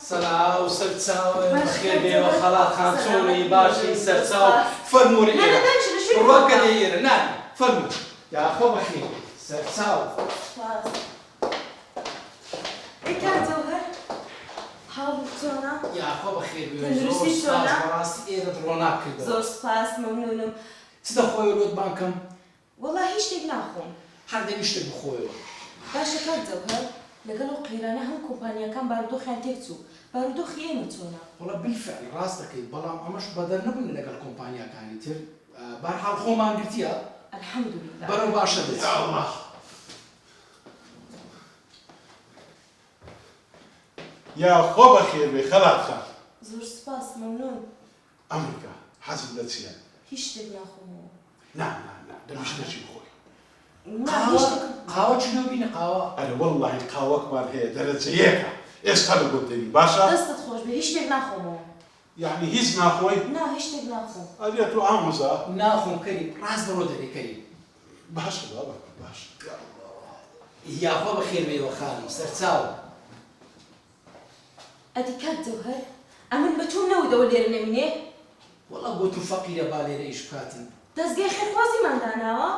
سڵاو سەرچاو باش بەخێر کاک بێیەوە جەوهەر خەڵات خان سەلامەت چۆنی بی باشی زۆر سەرچاو سوپاس فەرموو نا نا ئێرە دانیشە لە شوێنی بڕوا خۆم بکە دام دێ ئێرە نا نا فەرموو یاخوا بەخێر بێی سەرچاو. سوپاس ئەی کاک جەوهەر حاڵت چۆنە؟ یاخوا بەخێر بێیەوە زۆر تەندروستیت سوپاس چۆنە؟ بەڕاستی ئێرەت ڕۆناک کردەوە. زۆر سوپاس مەمنونم. چ دەخۆیەوە لۆت بانگ کەم؟ وەڵا هیچ شتێک ناخۆم. هەر دەبی شتێک بخۆیەوە. باشە کاک جەوهەر لەگەڵ ئەو قەیرانە هەموو کۆمپانیاکان بارودۆخیان تێک چوو بارودۆخی ئێمە چۆنە؟ وەڵا بالفعل ڕاست دەکەی بەڵام ئەمەش بەدەر نەبووین لەگەڵ کۆمپانیاکانی تر بەهەرحاڵ خۆمان گرتیە الحمدللە. بەرەو باشە دەچی. یا اللە یاخوا بەخێربێی خەلات خان. زۆر سوپاس مەمنون. ئەمریکا حەزت لە چیە؟ هیچ شتێک ناخۆمەوە. نا نا نا دەبی شتێکی بخۆی. نا هیچ قاوە شتێکم. قاوە چلۆ بینە قاوە. ئەرێ وەڵاهی قاوەکمان هەیە دەرەجە یەکە ئێستا لە گۆت دێنین باشە؟ دەستت خۆش بێ هیچ شتێک ناخۆمەوە. یەعنی هیچ ناخۆی؟ نا هیچ شتێک ناخۆم. ئەرێ تۆ ئامۆزا؟ ناخۆم کەریم ڕاست بڕۆ دەرێ کەریم. باشە بابە باشە یااللە. یاخوا بەخێر بێیەوە خانم سەرچاو. ئەدی کاک جەوهەر ئەمن بە تۆم نەوت ئەوە لێرە نەمینێ؟ وەڵا گۆتم فەقیرە با لێرە ئیش بکاتن. دەزگای خێرخوازیمان داناوە؟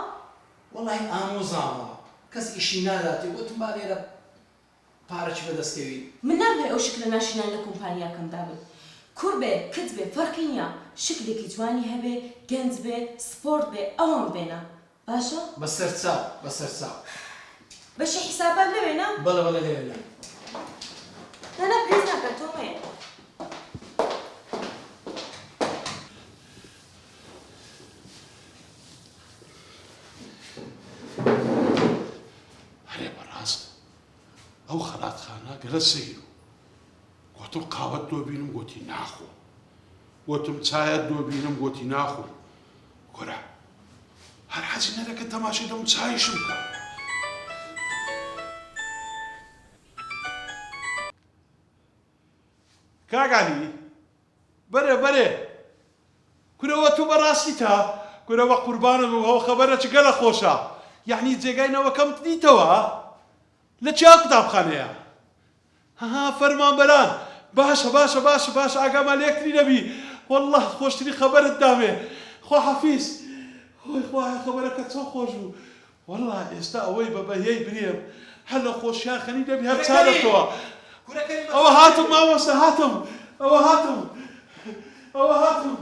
وەڵاهی ئامۆزامە کەس ئیشی ناداتێ گۆتم با لێرە پارەکی بەدەست کەوی. من نامهەوێ ئەو شکلە ناشرینانە لە کۆمپانیاکەم دابن کوڕ بێ کچ بێ فەرقی نیە شکلێکی جوانی هەبێ گەنج بێ سپۆرت بێ ئەوان بێنە باشە؟ بەسەر چاو بەسەر چاو. بەشی حیسابات لەوێ نا؟ بەڵێ بەڵێ لەوێ نا. نا نا پێویست ناکات تۆ مەیە. ئەرێ بەڕاست ئەو خەڵات خانە گەلە سەیر بوو گۆتم قاوەت لۆ بینم گۆتی ناخۆم گۆتم چایەت لۆ بینم گۆتی ناخۆم کورە هەر حەزی نەدەکرد تەماشای دەم چایشم بکا. کاک عەلی بەرێ بەرێ کورە وە تو بەڕاستیتە؟ کورە وە قوربانت بم ئەوە خەبەرە چ گەلە خۆشە یەعنی جێگای نەوەکەمت دیتەوە؟ لە کیا قوتابخانەیە؟ ها فەرمانبەران باشە باشە باشە باشە ئاگامان لە یەکتری نەبی واللە خۆشترین خەبەرت دامێ خواحافیز هۆی خوایە خەبەرەکە چۆن خۆش بوو واللە ئێستا ئەوەی بە بەهیەی برێم هەر لە خۆشیان خەنی دەبی هەر چارەتەوە ئەوە هاتم مامۆستا هاتم ئەوە هاتم ئەوە هاتم.